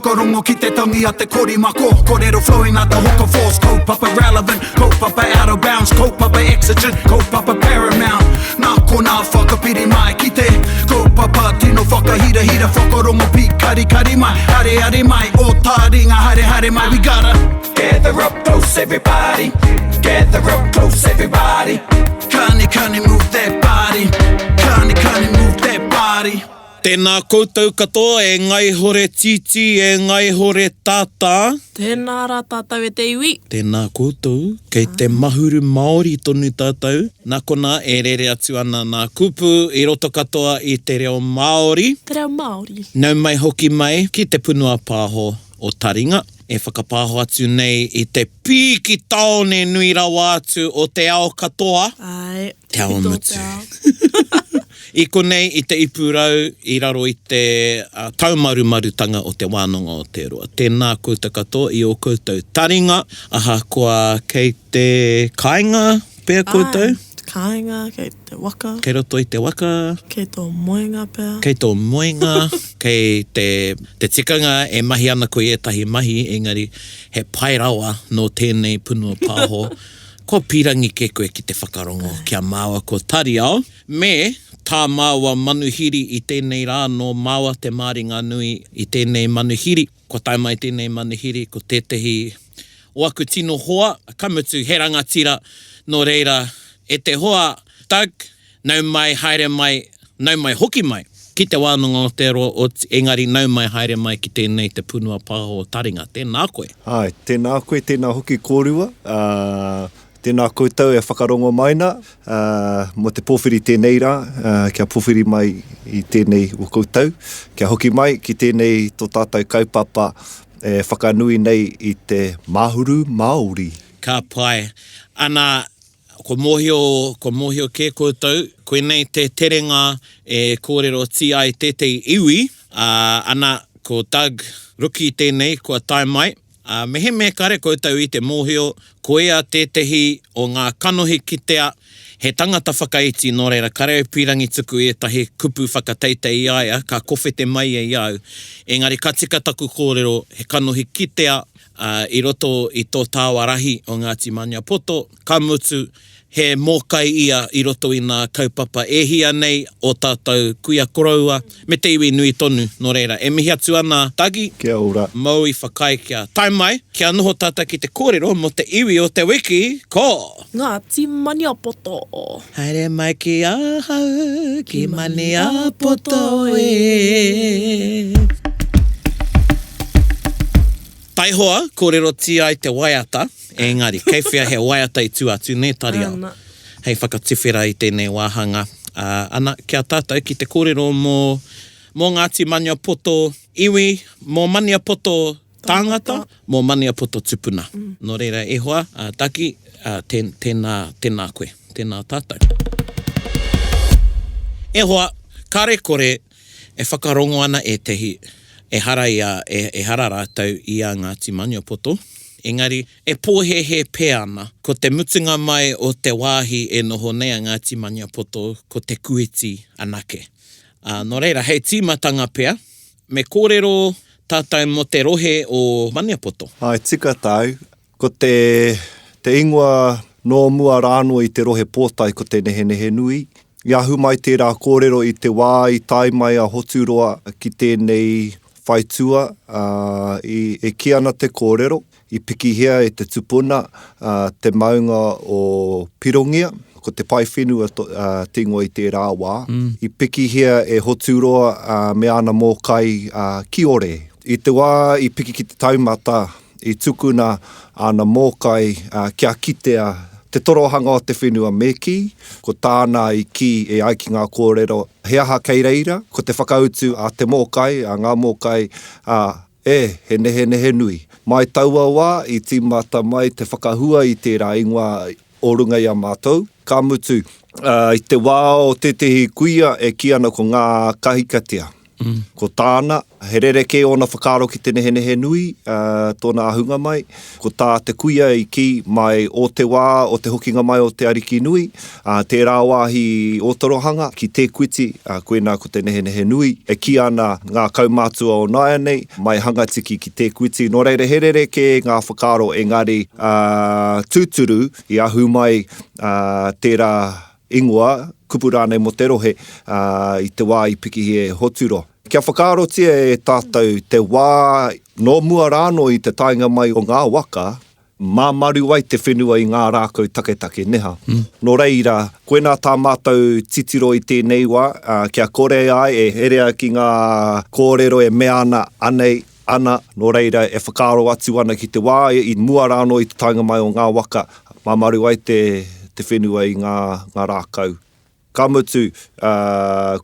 Whakarongo ki te tangi a te korimako Korero flowing like the hook of force Kaupapa relevant, kaupapa out of bounds Kaupapa exigent, kaupapa paramount Nā konā whakapiri mai ki te Kaupapa tino whakahirahira Whakarongo pīkarikari mai Areare mai, o tāringa haere haere mai We gotta gather up close everybody Gather up close everybody Kani kani move that body Kani kani move that body Tēnā koutou katoa e Ngaihore Tītī, e Ngaihore Tātā. Tēnā rā tātou e te iwi. Tēnā koutou, kei te mahuru Māori tonu tātou. Nā konā e rere atu ana nā kupu i roto katoa i te reo Māori. Te reo Māori. Nau mai hoki mai ki te punua pāho o Taringa, e whakapāho atu nei i te pīki tāone nui rawa atu o te ao katoa. Āe. Te ao mutu. I konei, i te ipu rau, i raro i te taumarumarutanga o Te Wānanga o Te Roa. Tēnā koutou katoa i ō koutou taringa, ahakoa kei te kāinga pea koutou. Āe, te kāinga, kei te waka. Kei roto i te waka. Kei tō moenga pea. Kei tō moenga, kei te, te tikanga e mahi ana koe i ētahi mahi, engari he pai rawa nō tēnei punua pāho. Kua pīrangi kē koe ki te whakarongo ki a māua ko Tariao me tā māua manuhiri i tēnei rā nō māua te māringanui i tēnei manuhiri. Kua tae mai tēnei manuhiri ko tētehi o aku tino hoa, ka mutu he rangatira, nō reira e te hoa Doug, nau mai haere mai, nau mai hoki mai ki Te Wānanga o Aotearoa oti, engari nau mai haere mai ki tēnei Te Punua Pāho o Taringa. Tēnā koe. Āe, tēnā koe, tēnā hoki kōrua, ā, tēnā koutou e whakarongo mai nā, ā, mō te pōwhiri tēnei rā, ā, kia pōwhiri mai i tēnei o koutou, kia hoki mai ki tēnei tō tātou kaupapa e whakanui nei i te Mahuru Māori. Ka pai. Ana, Kua mōhio, kua mōhio kē koutou, koinei te terenga e kōrerotia ai tētehi iwi, ā, ana, ko Doug Ruki tēnei kua tae mai, ā, mehemea kare koutou i te mōhio, koia tētehi o ngā kanohi kitea, he tangata whakaiti, nō reira, kare au pīrangi tuku ētahi kupu whakateitei i a ia, ka kowhete mai ia i a au. Engari ka tika taku kōrero, he kanohi kitea, ā, i roto i tō tāua rahi o Ngāti Maniapoto, ka mutu, he mōkai ia i roto i nā kaupapa e hia nei ō tātou kuia koroua me te iwi nui tonu, nō reira, e mihi atu ana Dougie, Kia ora. mōu i whakaae kia tae mai, kia noho tātou ki te kōrero mō te iwi o te wiki, ko. Ngāti Maniapoto. Haere mai ki ahau, ki Maniapoto e. Taihoa, kōrerotia ai te waiata, engari, kei whea he waiata i tua atu, nē, Tariao? Ana. Hei whakatuwhera i tēnei wāhanga. Ā, ana, ki a tātou, ki te kōrero mō, mō Ngāti Maniapoto iwi, mō Maniapoto tāngata, mō Maniapoto tupuna. Nō reira, e hoa, ā, Taki, ā, tē, tēnā, tēnā koe, tēnā tātou. E hoa, kare kore, E whakarongo ana ētehi, ehara i a, ehara rātou i a Ngāti Maniapoto, engari e pōhēhē pea ana, ko te mutunga mai o te wāhi e noho nei a Ngāti Maniapoto ko Te Kūiti anake. Ā, nō reira, hei tīmatanga pea, me kōrero tātou mō te rohe o Maniapoto. Āe, tika tāu. Ko te te ingoa nō mua rānō i te rohe pōtae ko Te Nehenehenui. I ahu mai tērā kōrero i te wā i tae mai a Hoturoa ki tēnei whaitua, ā, i, e kī ana te kōrero, i pikihia e te tupuna te maunga o Pirongia, ko Te Paewhenua te ingoa i tērā wā. I pikihia e Hoturoa me ana mōkai kiore. I te wā i piki ki te taumata, I tukuna āna mōkai kia kitea te torohanga o te whenua me kī, ko tāna i kī e ai ki ngā kōrero, he aha kei reira, ko te whakautu a te mōkai, a ngā mōkai, ā, e, he nehenehe nui. Mai taua wā i tīmata mai te whakahua i tērā ingoa o runga i a mātou, ka mutu, i te wā o tētehi kuia e kī ana ko ngā kahikatea. Ko tāna, he rerekē ōna whakaaro ki te Nehenehenui, ā, tōna ahunga mai. Ko tā te kuia i kī, mai o te wā o te hokinga mai o te Arikinui, ā, tērā wāhi i Ōtorohanga, ki Te Kuiti, ā, koinā ko te Nehenehenui. E kī ana ngā kaumātua o nāianei, mai Hangatiki ki Te Kuiti. Nō reira, he rerekē ngā whakaaro engari, ā, tūturu, i ahu mai, ā, tērā ingoa, kupu rānei mō te rohe, ā, i te wā i pikihia e Hoturoa. Kia whakaarotia e tātou te wā nō mua rānō i te taenga mai o ngā waka, māmaru ai te whenua i ngā rākau taketake, neha. Nō reira, koinā tā mātou titiro i tēnei wā, ā, kia kore ai e herea ki ngā kōrero e mea ana, anei, ana, nō reira e whakaaro atu ana ki te wā i mua rānō i te taenga mai o ngā waka, mamaru ai te, te whenua i ngā, ngā rākau. Ka mutu, ā,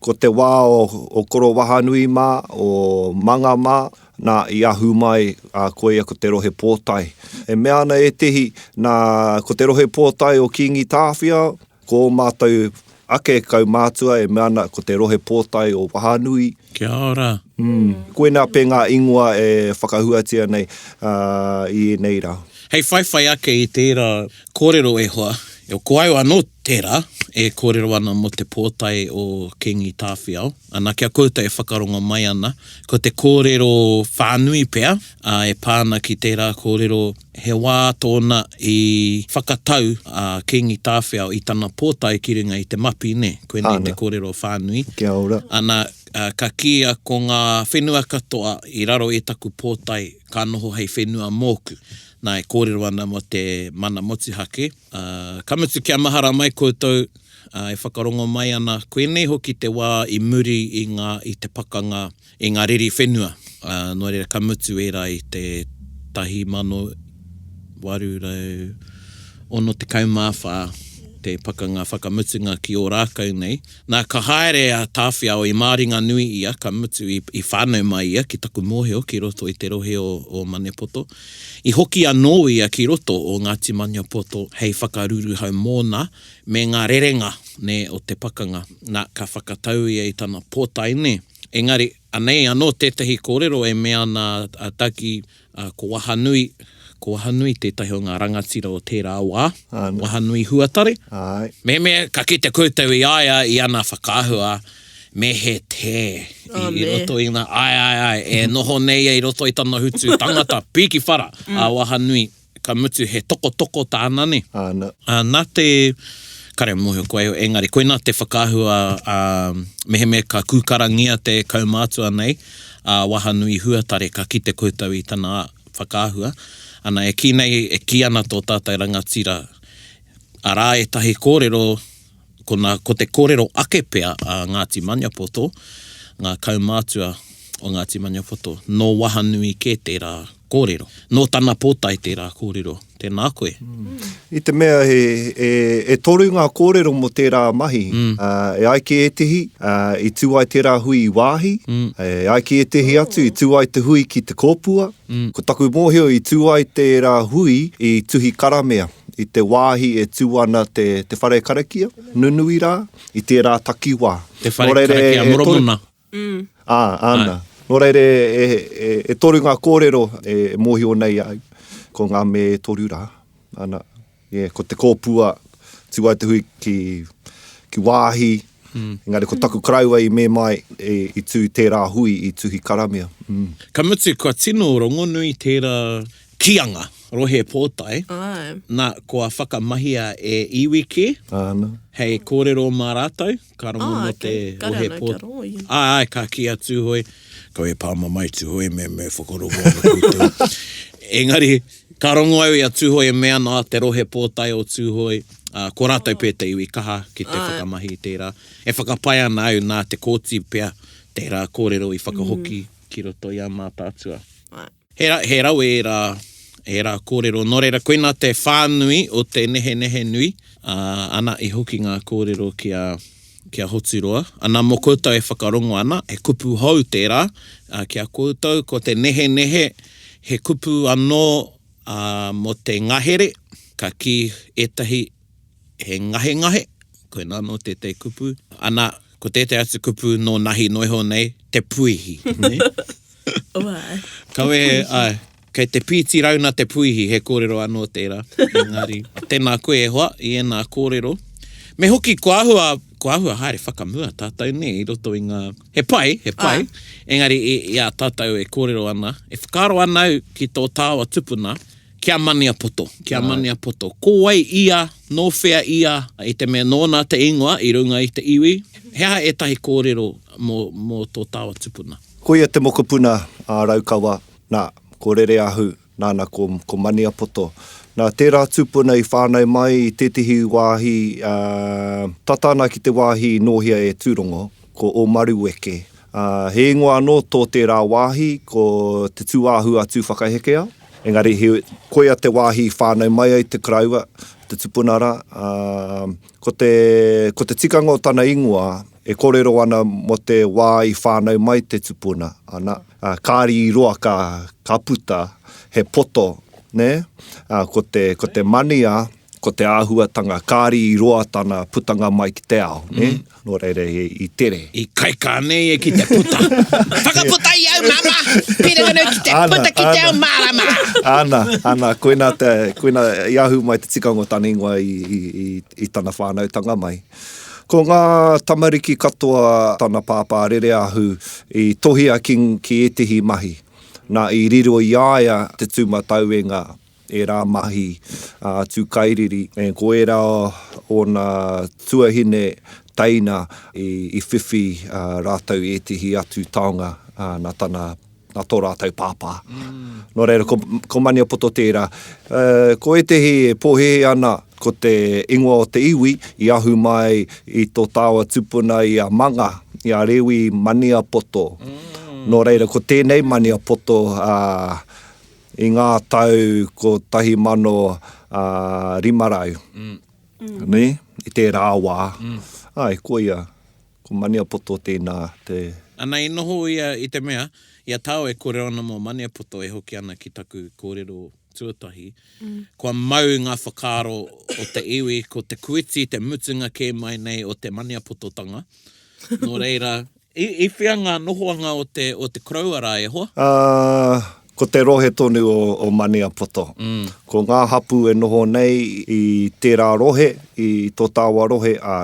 ko te wā o, o Koro Wahanui mā, o Manga mā, nā, i ahu mai, ā, koia ko te rohe pōtae. E mea ana ētehi, nā, ko te rohe pōtae o Kīngi Tāwhiao, Ko ō mātou ake kaumātua e mea ana ko te rohe pōtae o Wahanui. Kia ora. Koinā pea ngā ingoa e whakahuatia nei i ēnei rā. Hei whaiwhai ake i tērā kōrero e hoa, ko au anō tērā e kōrero ana mō te pōtae o Kīngi Tāwhiao. Ana, ki a koutou e whakarongo mai ana, ko te kōrero whānui pea e pā ana ki tērā kōrero He wā tōna i whakatau a Kīngi Tāwhiao i tana pōtae ki runga i te mapi, nē? Koinei te kōrero whānui. Kia ora. Ana, ka kīia ko ngā whenua katoa i raro i taku pōtae ka noho hei whenua mōku. Nā, e kōrero ana mō te mana motuhake. Ka mutu kia mahara mai koutou e whakarongo mai ana, koinei hoki te wā i muri i ngā, i te pakanga i ngā riri whenua, ā, nō reira ka mutu ērā i te 1864 te pakanga whakamutunga ki Ōrākau nei. Nā, ka haere a Tāwhiao i Māringanui ia, ka mutu i, i whānau mai ia, ki taku mōhio, ki roto i te rohe o, o Maniapoto. I hoki anō ia ki roto o Ngāti Maniapoto hei whakaruruhau mōna me ngā rerenga, nē, o te pakanga. Nā, ka whakatau ia i tana pōtae, nē. Engari, anei anō tētahi kōrero e mea ana a Dougie, ko Wahanui, ko Wahanui tētahi o ngā rangatira o tērā wā, Wahanui Huatare. Mehemea ka kite koutou i a ia i ana whakaahua, me he tē i roto i ngā, āe, āe, āe, e noho nei ia i roto i tana hutu tangata, pīki whara a Wahanui. Ka mutu he tokotoko tāna nē. Āna. Ā, nā te, kare mōhio koe, engari koinā te whakaahua, ā, mehemea ka kūkarangia te kaumātua nei, a Wahanui Huatare, ka kite koutou i tana whakaahua. Ana, e kī nei, e kī ana tō tātou rangatira, arā ētahi kōrero, ko nā, ko te kōrero ake pea a Ngāti Maniapoto, ngā kaumātua o Ngāti Maniapoto, nō Wahanui kē tērā kōrero. Nō tana pōtae tērā kōrero. Tēnā koe. I te mea he, e, e toru ngā kōrero mō tērā mahi. E ai ki ētehi, i tū ai tērā hui i Waahi, e ai ki ētehi atu, i tū ai te hui ki Te Kōpua. Ko taku mōhio i tū ai tērā hui i Tuhikaramea. i te wāhi e tū ana te, te whare karakia, nunui rā, i tērā takiwā. Te whare karakia Moromona. Ā, āna. Nō reira, e, e, e toru ngā kōrero e mōhio nei au, ko ngā me e toru rā. Ana, yeah, ko te kōpua, tū ai te hui ki, ki wāhi, engari ko taku karaua i me mai e, i tū tērā hui i Tuhikaramea. Mm. Ka mutu, kua tino rongonui tērā Kīanga, rohe pōtae, nā, kua whakamahia e iwi kē, hei kōrero mā rātou, ka rongo mō te rohe pōtae. Āe, āe, ka kī a Tūhoe, kau e pāmamae Tūhoe me me whakarongo ana koutou. Engari, ka rongo au i a Tūhoe e mea ana te rohe pōtae o Tūhoe, ā, ko rātou pea te iwi kaha ki te whakamahi i tērā. E whakapae ana au nā Te Kooti pea tērā kōrero i whakahoki ki roto i a Mātaatua. He, he rawe ērā, ērā kōrero. Nō reira, koinā te whānui o te nehenehenui, ā, ana, i hoki ngā kōrero ki a, ki a Hoturoa. Ana, mō koutou e whakarongo ana, he kupu hou tērā, ā, ki a koutou, ko te nehenehe, he kupu anō, ā, mō te ngahere, ka kī ētahi he ngahengahe, koinā anō tētahi kupu. Ana, ko tētahi atu kupu nō nahi noiho nei, te. te puihi, nē? Wai. Kawe, ai, kei te pīti rauna te puihi, he kōrero anō tērā. Engari, tēnā koe e hoa, i ēnā kōrero. Me hoki, kua āhua, kua āhua haere whakamua tātou, nē, i roto i ngā... He pai, he pai, engari i, i a tātou e kōrero ana, e whakaaro ana au ki tō tāua tupuna, ki a Maniapoto, ki a Maniapoto. Ko wai ia, nō whea ia, i te mea nōna te ingoa i runga i te iwi, he aha ētahi kōrero mō, mō tō tāua tupuna? Ko ia te mokopuna a Raukawa, nā, ko Rereahu, nāna ko, ko Maniapoto. Nā, tērā tupuna i whānau mai i tētehi wāhi, ā, tata ana ki te wāhi i nōhia e Tūrongo, ko Ōmaruweke. Ā, he ingoa anō tō tērā wāhi, ko Te Tūāhu a Tūwhakahekea. Engari, he, koia te wāhi i whānau mai ai te koroua, te tupuna rā. Ā, ko te, ko te tikanga o tana ingoa, E kōrero ana mō te wā i whānau mai te tupuna, ana, ā, kāri i roa ka, ka puta he poto, nē? Ā, ko te, ko te mania, ko te āhuatanga, kāri i roa tana putanga mai ki te ao, nē? Nō reira, i, i tere. I kaikā nei e ki te puta. Whakaputa i au, mama! Pīrangi ki te puta ki te ao mārama! Ana, ana, koinā te, koinā i ahu mai te tikanga o tana ingoa i, i, i, i tana whānautanga mai. Ko ngā tamariki katoa tana pāpā Rereahu i tohia ki ki ētehi mahi. Nā, i riro i a ia te tūmatauenga, ērā mahi a Tūkairiri, ko ērā ōna tuahine, teina i whiwhi rātou ētehi atu taonga nā tana nā tō rātou pāpā. Nō reira, ko, ko Maniapoto tērā. Ko ētehi e pōhēhē ana, ko te ingoa o te iwi i ahu mai i tō tāua tupuna i a Manga, i a Rewi Maniapoto. Nō reira, ko tēnei Maniapoto i ngā tau 1500, nē, i tērā wā. Āe, koia. Ko Maniapoto tēnā te. Ana i noho ia i te mea, i a tāua e kōrero ana mō Maniapoto e hoki ana ki taku kōrero tuatahi, kua mau ngā whakaaro o te iwi ko Te Kuiti te mutunga kē mai nei o te Maniapototanga. Nō reira, i, i whea ngā nohoanga o te, o te koroua rā e hoa? Ā, ko te rohe tonu o, o Maniapoto. Ko ngā hapū e noho nei i tērā rohe, i tō tāua rohe, ā,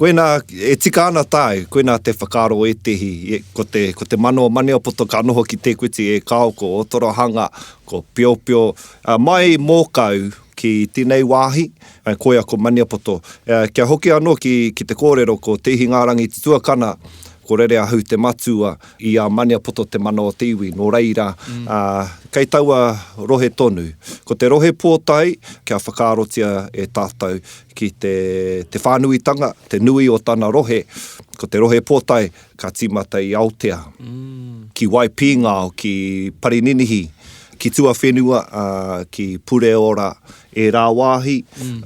Koinā, e tika ana tāu, koinā te whakaaro o ētehi, ko te, ko te mana o Maniapoto ka noho ki Te Kuiti e kāo, ko Ōtorohanga, ko Piopio, ā, mai Mōkau ki tēnei wāhi, koia ko Maniapoto. Kia hoki anō ki, ki te kōrero, ko Te Ihingārangi te tuakana, ko Rereahu te matua, i a Maniapoto te mana o te iwi, nō reira, ā, kei taua rohe tonu. Ko te rohe pōtae, kia whakaarotia e tātou, ki te, te whānuitanga, te nui o tana rohe, ko te rohe pōtae ka tīmata i Aotea, ki Waipīngao, ki Parininihi, ki tuawhenua, ā, ki Pureora, ērā wāhi,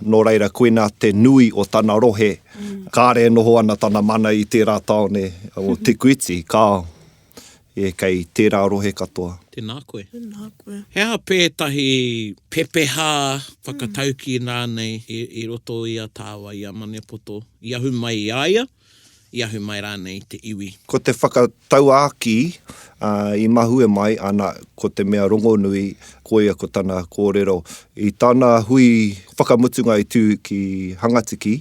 nō reira koinā te nui o tana rohe, kāre e noho ana tana mana i tērā tāone o Te Kuiti, kāo. E kei tērā rohe katoa. Tēnā koe. Tēnā koe. He aha pētahi pepeha, whakataukī rānei i roto i a tāua, i a Maniapoto, i ahu mai i a ia, i ahu mai rānei i te iwi? Ko te whakatauākī i mahue mai, ana, ko te mea rongonui, koia ko tana kōrero. I tana hui whakamutunga i tū ki Hangatiki,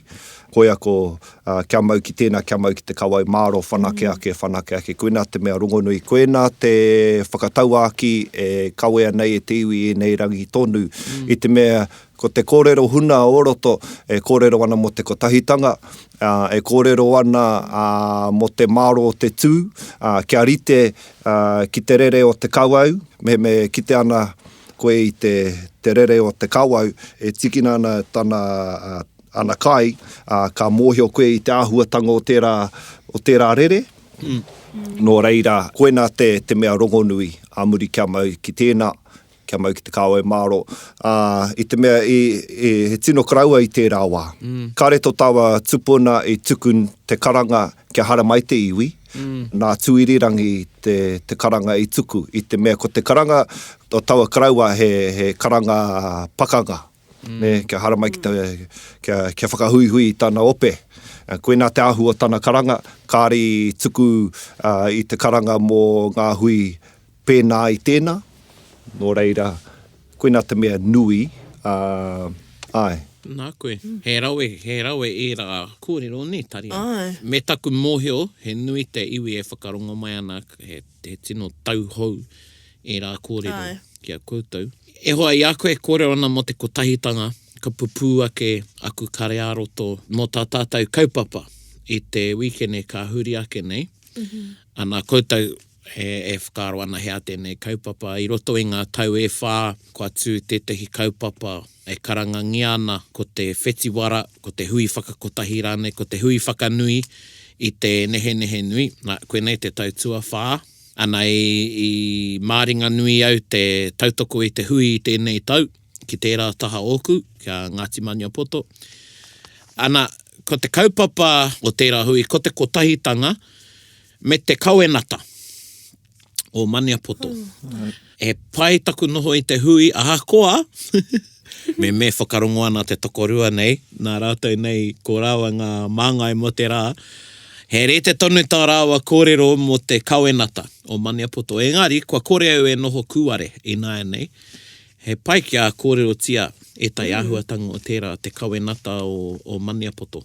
koia ko ā, kia mau ki tēnā, kia mau ki te kawau māro, whanake ake, whanake ake. Koinā te mea rongonui, koinā te whakatauākī e kawea nei e te iwi i ēnei rangi tonu, i te mea ko te kōrero huna o roto e kōrero ana mō te kotahitanga, ā, e kōrero ana, ā, mō te māro o te tū, ā, kia rite, ā, ki te rere o te kawau, mehemea e kite ana koe i te, te rere o te kawau, e tīkina ana tana, ā, Ana kai, ā, ka mōhio koe i te āhuatanga o tērā, o tērā rere. Nō reira, koinā te, te mea rongonui ā muri kia mau ki tēnā, kia mau ki te kāwai māro. Ā, i te mea i, i, he tino karaua i tērā wā. Kāre tō tāua tupuna i tuku te karanga kia haramai te iwi, nā Tūirirangi te, te karanga i tuku, i te mea ko te karanga o taua karaua he, he karanga pakanga. Nē, kia haramai ki te, kia, kia whakahuihui i tana ope. Koinā te āhua o tana karanga, kāre i tuku i te karanga mō ngā hui pēnā i tēnā. Nō reira, koinā te mea nui, āe. Nā koe. He rawe, he rawe ērā kōrero nē, Taria? Āe. Me taku mōhio, he nui te iwi e whakarongo mai ana, he, he tino tauhou ērā kōrero Āe. ki a koutou. E hoa, i a koe e kōrero ana mō te kotahitanga, ka pupū ake aku kare ā-roto mō tā tātou kaupapa i te wīkene ka huri ake nei. Ana koutou e whakaaro ana he aha tēnei kaupapa. I roto i ngā tau e whā, kua tū tētahi kaupapa e karangangia ana ko te whetiwara, ko te hui whakakotahi rānei, ko te hui whakanui i te nehenehenui. Nā, koinei te tau tuawhā. Ana i māringanui au te tautoko i te hui i tēnei tau, ki tērā taha ōku, ki a Ngāti Maniapoto. Ana, ko te kaupapa o tērā hui, ko te kotahitanga, Me te kawenata o Maniapoto. He pai taku noho i te hui ahakoa me me whakarongo ana te tokorua nei, nā rātou nei ko rāua ngā māngai mō te rā, he rite tonu tā rāua kōrero mō te kawenata o Maniapoto. Engari, kua kore au e noho kūare ināianei, He pai kia kōrerotia ētahi āhuatanga o tērā, te kawenata o Maniapoto.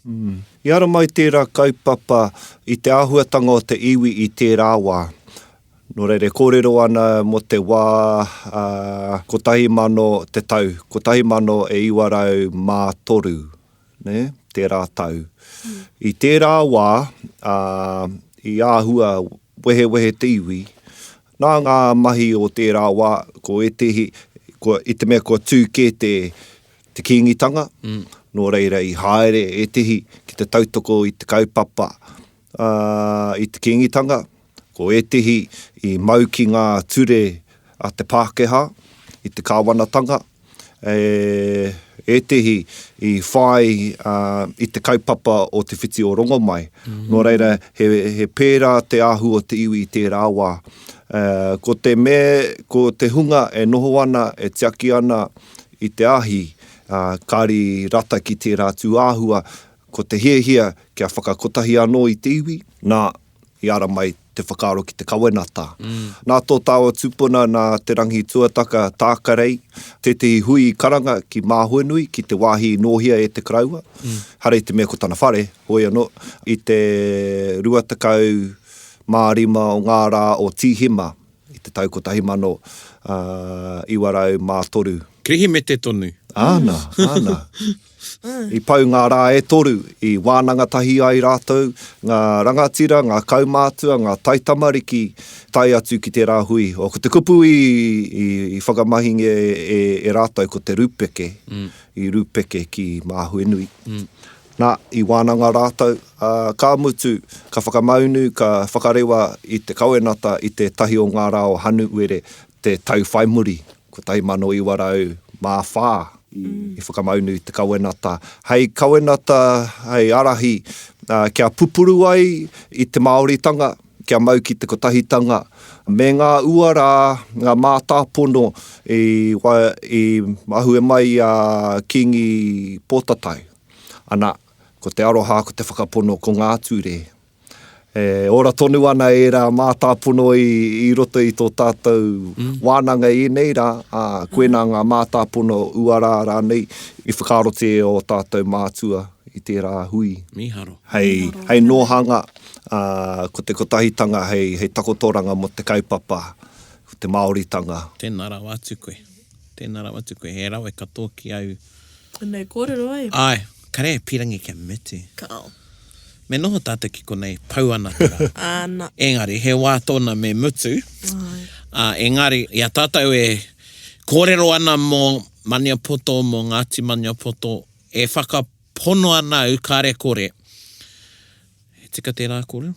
I ara mai tērā kaupapa i te āhuatanga o te iwi i tērā wā. Nō reira, e kōrero ana mō te wā 1000 te tau, 1903, nē, tērā tau. I tērā wā, i āhua wehewehe te iwi, Nā ngā mahi o tērā wā, ko ētehi, kua, i te mea kua tū kē te, te Kīngitanga, nō reira i haere ētehi ki te tautoko i te kaupapa, ā, i te Kīngitanga, ko ētehi i mau ki ngā ture a te Pākehā, i te kāwanatanga, e ētehi i whai i te kaupapa o Te Whiti o Rongomai. Nō reira, he, he pērā te āhua o te iwi i tērā wā. Ko te me, ko te hunga e noho ana, e tiaki ana i te ahi, kāre i rata ki tērā tūāhua, ko te hiahia kia whakakotahi anō i te iwi, nā, i ara mai te whakaaro ki te kawenata. Nā tō tāua tupuna, nā Te Rangi Tuataka Tākarei, tētehi hui i karanga ki Māhuanui, ki te wāhi i nōhia e te karaua, hara i te mea ko tana whare, hoi anō, i te 25 o ngā rā o Tīhema i te tau 1903. Kirihimete tonu. Āna, āna. I pau ngā rā e toru i wānanga tahi ai rātou, ngā rangatira, ngā kaumātua, ngā taitamariki, tae atu ki tērā hui. Ko te kupu i whakamahingia e rātou ko te rūpeke, i rūpeke ki Māhuenui. Nā, i wānanga rātou, ā, ka mutu, ka whakamaunu, ka whakarewa i te kawenata i te tahi o ngā rā o Hanuere, te tau whai muri, 1904, i whakamaunu i te kawenata. Hei kawenata, hei ārahi, kia pupuru ai i te Māoritanga, kia mau ki te kotahitanga, me ngā uara, ngā mātāpono i, i mahue mai i a Kīngi Pōtatau. Ana, ko te aroha, ko te whakapono, ko ngā ture. E ora tonu ana ērā mātāpono i, i roto i tō tātou mm. wānanga i ēnei rā, ā, koinā ngā mātāpono uara rānei i whakaarotia e ō tātou mātua i tērā hui. Mīharo. Hei, hei nōhanga, ā, ko te kotahitanga hei, hei takotoranga mō te kaupapa, ko te Māoritanga. Tēnā rawa atu koe. Tēnā rawa atu koe. He rawe katoa ki au. Konei kōrero ai. Āe, kare e pīrangi kia mutu. Kao. Me noho tātou ki konei, pau ana te rā. Ana. Engari, he wā tōna me mutu. Āe. Ā, engari, i a tātou e kōrero ana mō Maniapoto, mō Ngāti Maniapoto, e whakapono ana au kāre kore, he tika tērā kōrero?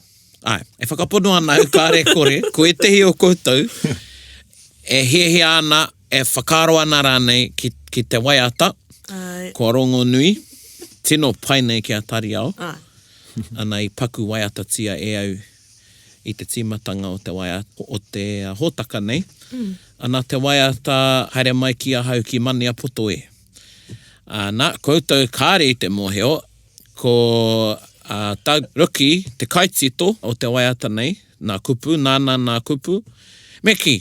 Āe, e whakapono ana au kāre kore, ko ētehi o koutou e hiahia ana, e whakaaro ana rānei ki, ki te waiata, Āe. kua rongonui, tino pai nei ki a Tariao, Āe. ana i paku waiatatia e au i te tīmatanga o te waiata, o te hōtaka nei, ana te waiata haere mai ki ahau ki Maniapoto e. Ana, koutou kāre i te mōhio, ko A Doug Ruki, te kaitito o te waiata nei, nā kupu, nāna nā kupu. Me kī,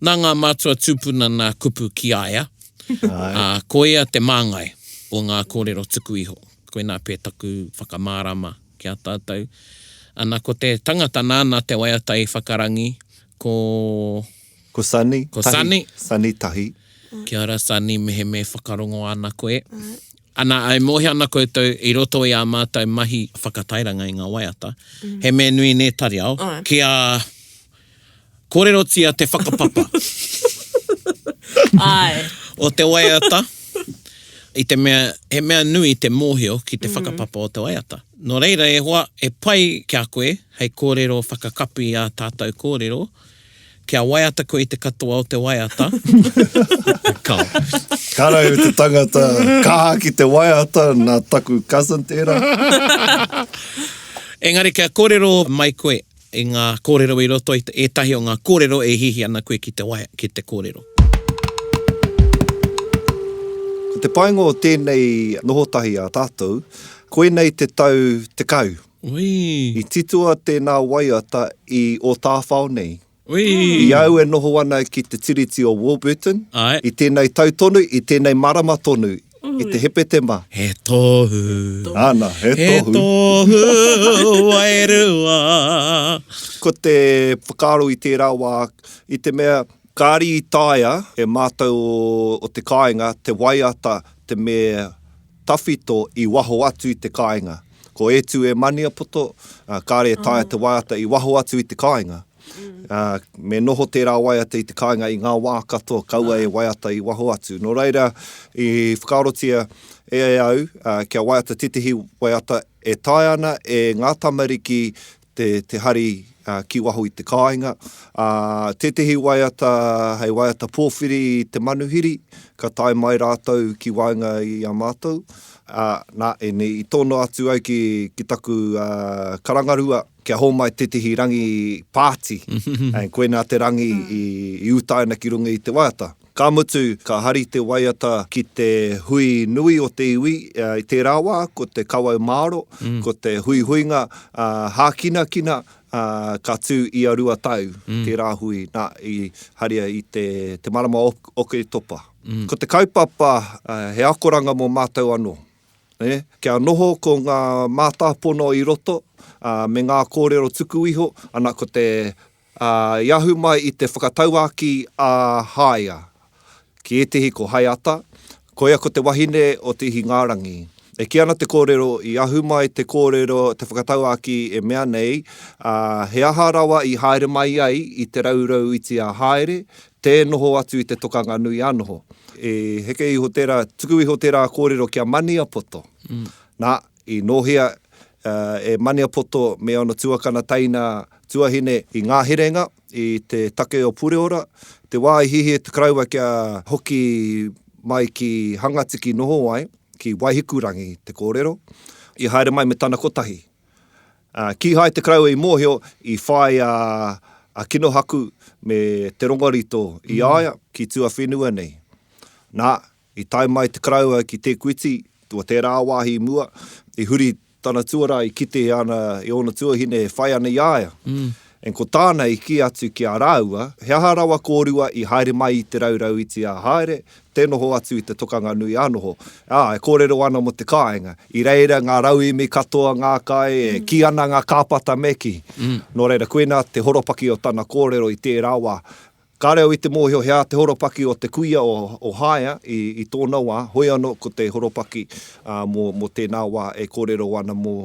nā ngā mātua tūpuna nā kupu ki a ia, ā, ko ia te māngai o ngā kōrero tuku iho. Koinā pea taku whakamārama ki a tātou. Ana, ko te tangata nāna te waiata i whakarangi, ko. Ko Sunny, Ko Tahi. Sunny. Sunny Tahi. Kia ora Sunny, mehemea e whakarongo ana koe. Ana, e mōhio ana koutou i roto i ā mātou mahi whakatairanga i ngā waiata, he mea nui nē Tariao, kia kōrerotia te whakapapa o te waiata, i te mea, he mea nui te mōhio ki te whakapapa o te waiata. Nō reira, e hoa, e pai ki a koe hei kōrero whakakapi i ā tātou kōrero, Kia waiata koe i te katoa o te waiata. Kao. Karau te tangata kaha ki te waiata, nā taku cousin tērā. Engari kia kōrero mai koe i ngā kōrero i roto i ētahi o ngā kōrero e hiahia ana koe ki te waia, ki te kōrero. Ko te painga o tēnei noho tahi a tātou, koinei te tau 10. Ui. I titoa tēnā waiata i Ōtāwhao nei. Ui. I au e noho ana ki te tiriti o Warburton, Āe. i tēnei tau tonu, i tēnei marama tonu, i te Hepetema. He tohu. Āna, he tohu. He tohu wairua. Ko te whakaaro i tērā wā, i te mea, kāre i taea e mātou o te kāinga te waiata te mea tawhito i waho atu i te kāinga. Ko E Tū E Maniapoto, kāre e taea te waiata i waho atu i te kāinga. Me noho tērā waiata i te kāinga i ngā wā katoa, kaua e waiata i waho atu. Nō reira, i whakaarotia e au kia waiata tētehi waiata e taea ana e ngā tamariki te, te hari ki waho i te kāinga. Ā, tētehi waiata hei waiata pōwhiri i te manuhiri, ka tae mai rātou ki waenga i a mātou. Ā, nā, ēnei, i tono atu au ki, ki taku karangarua kia hōmai tētehi rangi pāti, and koinā te rangi i, i utaina ki runga i te waiata. Ka mutu, ka hari te waiata ki te hui nui o te iwi i tērā wā, ko te Kawau Māro, ko te huihuinga hākinakina ka tū ia rua tau tērā hui, nā, i haria i te marama o Oketopa. Ko te kaupapa he akoranga mō mātou anō, nē, kia noho ko ngā mātāpono i roto me ngā kōrero tuku iho, ana ko te Ā, i ahu mai i te whakatauākī a Haia, ki ētehi ko Haeata, koia ko te wahine o Te Ihingārangi. E kī ana te kōrero, i ahu mai te kōrero, te whakatauākī e mea nei, ā, he aha rawa i haere mai ai i te raurau iti a Haere, tē noho atu i te tokanga nui a noho. I heke iho tērā, tuku iho tērā kōrero ki a Maniapoto. Nā, I nōhia e Maniapoto me ōna tuakana teina tuahine i ngā herenga i te take o Pureora, te wā i hiahia te Karaua kia hoki mai ki Hangatiki noho ai, ki Waihikurangi te kōrero, i haere mai me tana kotahi. Kīhai te Karaua i mōhio i whai a Kinohaku me Te Rongorito i a ia ki tuawhenua nei. Nā, I tae mai te Karaua ki Te Kuiti, tua tērā wāhi i mua, i huri tana tuarā i kite ana i ōna tuahine e whai ana i a ia. And ko tāna i kī atu ki a rāua, he aha rawa kōrua i haere mai i te raurau iti a haere, tē noho atu i te tokanga nui a noho. Ā, e kōrero ana mō te kāinga. I reira ngā rauemi katoa, ngā kai, e kī ana ngā kāpata me kī. Nō reira, koinā te horopaki o tana kōrero i tērā wā. Kāre au i te mōhio he aha te horopaki o te kuia o Haea i tōna wā, hoi anō ko te horopaki mō tēnā wā e kōrero ana mō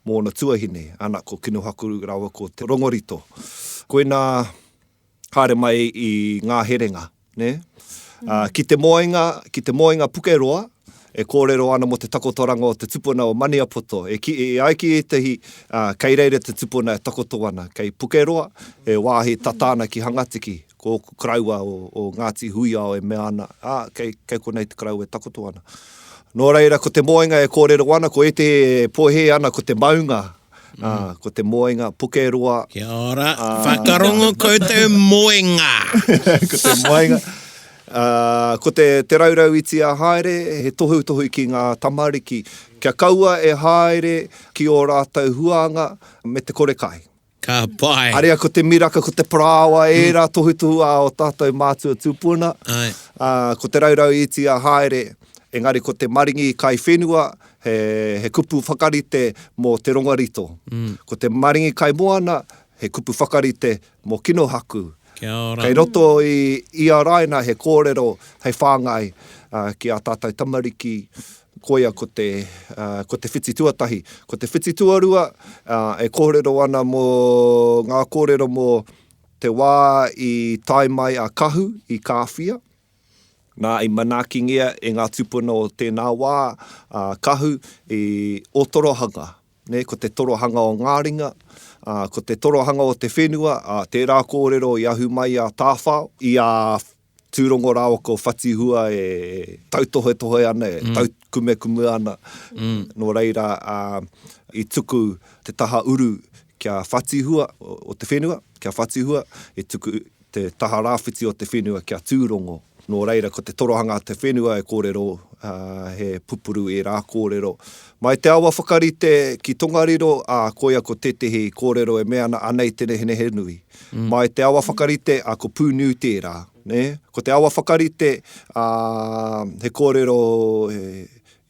ōna tuahine, ana ko Kinohakuru rāua ko Te Rongorito. Koinā haere mai i ngā herenga, nē? Ki te moenga, ki te moenga Pukeroa, e kōrero ana mō te takotoranga o te tupuna o Maniapoto. E, ki, e ai ki ētahi, ā, kei reira te tupuna e takoto ana, kei Pukeroa, e wāhi tata ana ki Hangatiki, ko ōku koroua o, o Ngāti Huiao e mea ana, ā, kei, kei konei te koroua e takoto ana. Nō reira, ko te moenga e kōrero ana, ko ētahi e pōhē ana ko te maunga, ā, ko te moenga Pukeroa. Kia ora, whakarongo koutou moenga! Ko te moenga. Ā, ko te, te raurau iti a haere, he tohutohu ki ngā tamariki, kia kaua e haere ki ō rātou huānga me te kore kai. Ka pai. Aria ko te miraka, ko te parāoa, ērā tohutohu a ō tātou mātua tūpuna. Āe. Ā, ko te raurau iti a haere, engari ko te maringi kai whenua, he, he kupu whakarite mō te rongarito. Ko te maringi kai moana, he kupu whakarite mō Kinohaku. Kia ora. Kei roto i ia raina he kōrero hei whāngai ki ā tātou tamariki, koia ko te, ko te whiti tuatahi. Ko te whiti tuarua e kōrero ana mō ngā kōrero mō te wā i tae mai a Kahu i Kāwhia. Nā, i manaakingia e ngā tūpuna o tēnā wā a Kahu i Ōtorohanga. Nē, ko te torohanga o ngā ringa, ā, ko te torohanga o te whenua, ā, tērā kōrero i ahu mai i a Tāwhao, i a Tūrongo rāua ko Whatihua e tautohetohe ana, e taukumekume ana, nō reira, ā, i tuku te taha uru ki a Whatihua o te whenua, ki a Whatihua, i tuku te taha rāwhiti o te whenua kia tūrongo. Nō reira, ko te torohanga a te whenua e kōrero, he pupuru ērā kōrero. Mai te awa whakarite ki Tongariro, ā, koia ko tētehi kōrero e mea ana, anei te nehenehenui. Mai te awa whakarite, ā, ko Pūniu tērā, nē. Ko te awa whakarite, ā, he kōrero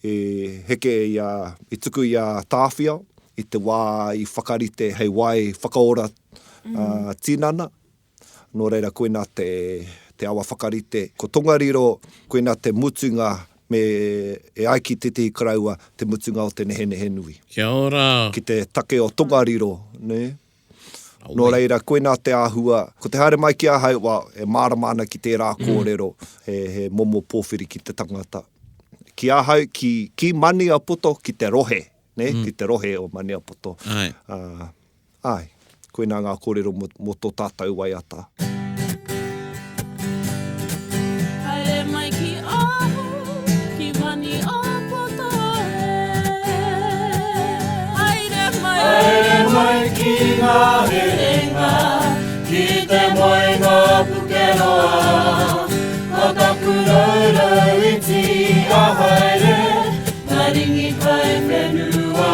i heke i a, i tuku i a Tāwhiao i te wā i whakarite hei wai whakaora tinana. Nō reira, koinā te, te awa whakarite. Ko Tongariro, koinā te mutunga me, e ai ki tētehi koroua, te mutunga o te nehenehenui. Kia ora. Ki te take o Tongariro, nē. Nō reira, koinā te āhua, ko te haere mai ki ahau, well, e mārama ana ki tērā kōrero, he, he momo pōwhiri ki te tangata. Ki ahau, ki, ki Maniapoto, ki te rohe, nē, ki te rohe o Maniapoto. Āe. Ā, Āe, koinā ngā kōrero mō tō tātou waiata. Haere mai ki ahau, ki Maniapoto e. Haere mai. Haere mai ki ngā herenga, ki te moenga pukeroa. Ko taku raurau iti a haere, maringi kai whenua.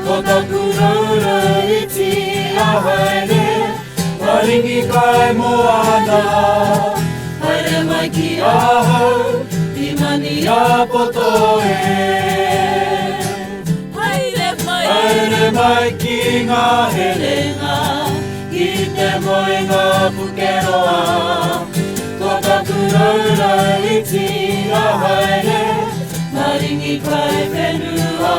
Ko taku raurau iti a haere, maringi kai moana. Haere mai ki ahau, i Maniapoto e. Haere mai. Haere mai ki ngā herenga, ki te moenga pukeroa. Ko taku raurau iti a haere, Maringi kai whenua.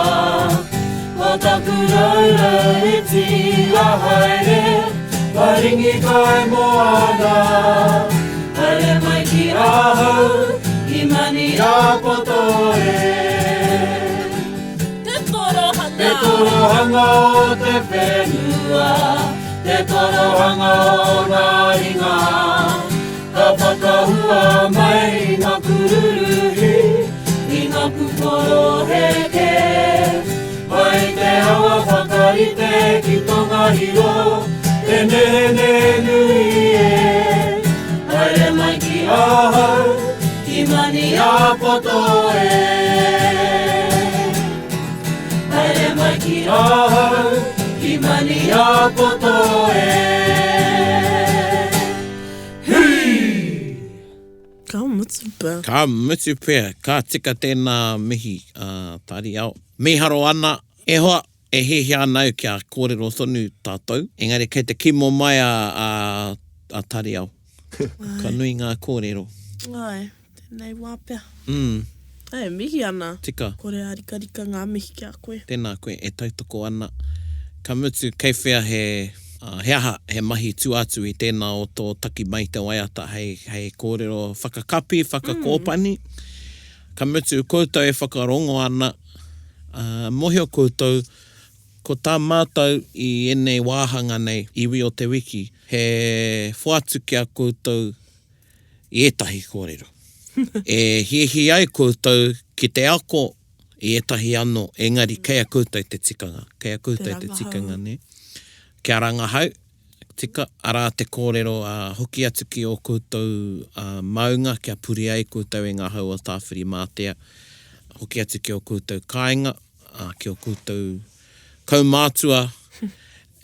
Ko taku raurau iti a haere, Maringi kai moana. Haere mai ki ahau, ki Maniapoto e. Te torohanga. Te torohanga o te whenua, te torohanga o ngā ringa. Ka whakahua mai ngā kururuhi i ngā pūkoroheke. Mai te awa whakarite ki Tongariro, te nehenehe nui e. Haere mai ki ahau, ki Maniapoto e. Haere mai ki ahau, ki Maniapoto e. Hui! Ka mutu pea. Ka mutu pea. Ka tika tēnā mihi a Tariao. Mīharo ana, e hoa, e hiahia ana au kia kōrero tonu tātou, engari kei te kimo mai a, a, a Tariao. Ka nui ngā kōrero. Āe, tēnei wā pea. Mm. E mihi ana. Tika. Kore ārikarika ngā mihi ki a koe. Tēnā koe e tautoko ana. Ka mutu, kei whea he, he aha, he mahi tua atu i tēnā o tō taki mai te waiata hei, hei kōrero whakakapi, whakakōpani. Ka mutu, koutou e whakarongo ana, ā, mōhio koutou, ko tā mātou i ēnei wāhanga nei, Iwi o te Wiki, he whoatu ki a koutou i ētahi kōrero. E hiahia ai koutou ki te ako i ētahi anō, engari kei a koutou te tikanga, kei a koutou te tikanga, nē. Kia rangahau, Tika, arā te kōrero, ā, hoki atu ki ō koutou, ā, maunga kia puri ai koutou i ngā hau o Tāwhirimātea. Hoki atu ki ō koutou kāinga, ā, ki ō koutou kaumātua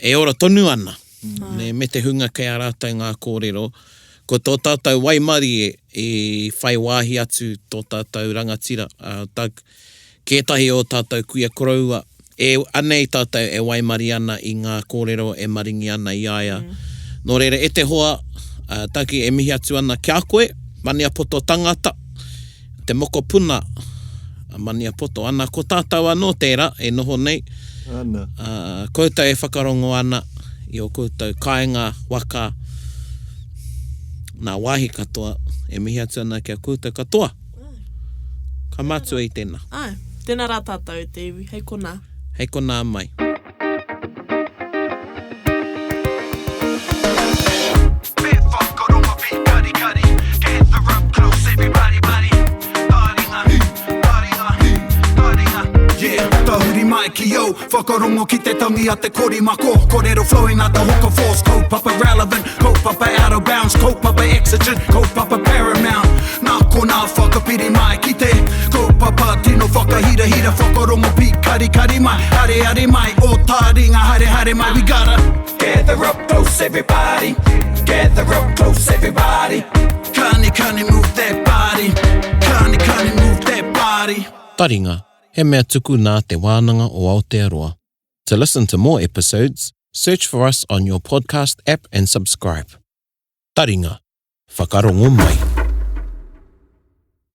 e ora tonu ana, nē, me te hunga kei a rātou ngā kōrero. Ko tō tātou waimarie i whai wāhi atu tō tātou rangatira, ā, Doug, Ki ētahi o tātou kuia koroua, e, anei tātou e waimarie ana i ngā kōrero e maringi ana i a ia. Nō reira, e te hoa, a Dougie, e mihi atu ana ki a koe, Maniapoto tangata, te mokopuna a Maniapoto. Ana, ko tātou anō tērā e noho nei, Ana. ā, koutou e whakarongo ana i ō koutou kāinga, waka, nā wāhi katoa, e mihi atu ana ki a koutou katoa. Ka mātua i tēnā. Āe, tēnā rā tātou e te iwi, hei konā. Hei konā mai. Tahuri mai ki au, whakarongo ki te tangi a te korimako Korero flowing like the hook of force Kaupapa relevant, kaupapa out of bounds Kaupapa exigent, kaupapa paramount Nā konā whakapiri mai ki te kaupapa tino whakahirahira Whakarongo pīkarikari mai, areare mai Ō tāringa haere haere mai We gotta gather up close everybody Gather up close everybody Kani kani move that body Kani kani move that body Taringa, he mea tuku nā Te Wānanga o Aotearoa. To listen to more episodes, search for us on your podcast app and subscribe. Taringa, whakarongo mai.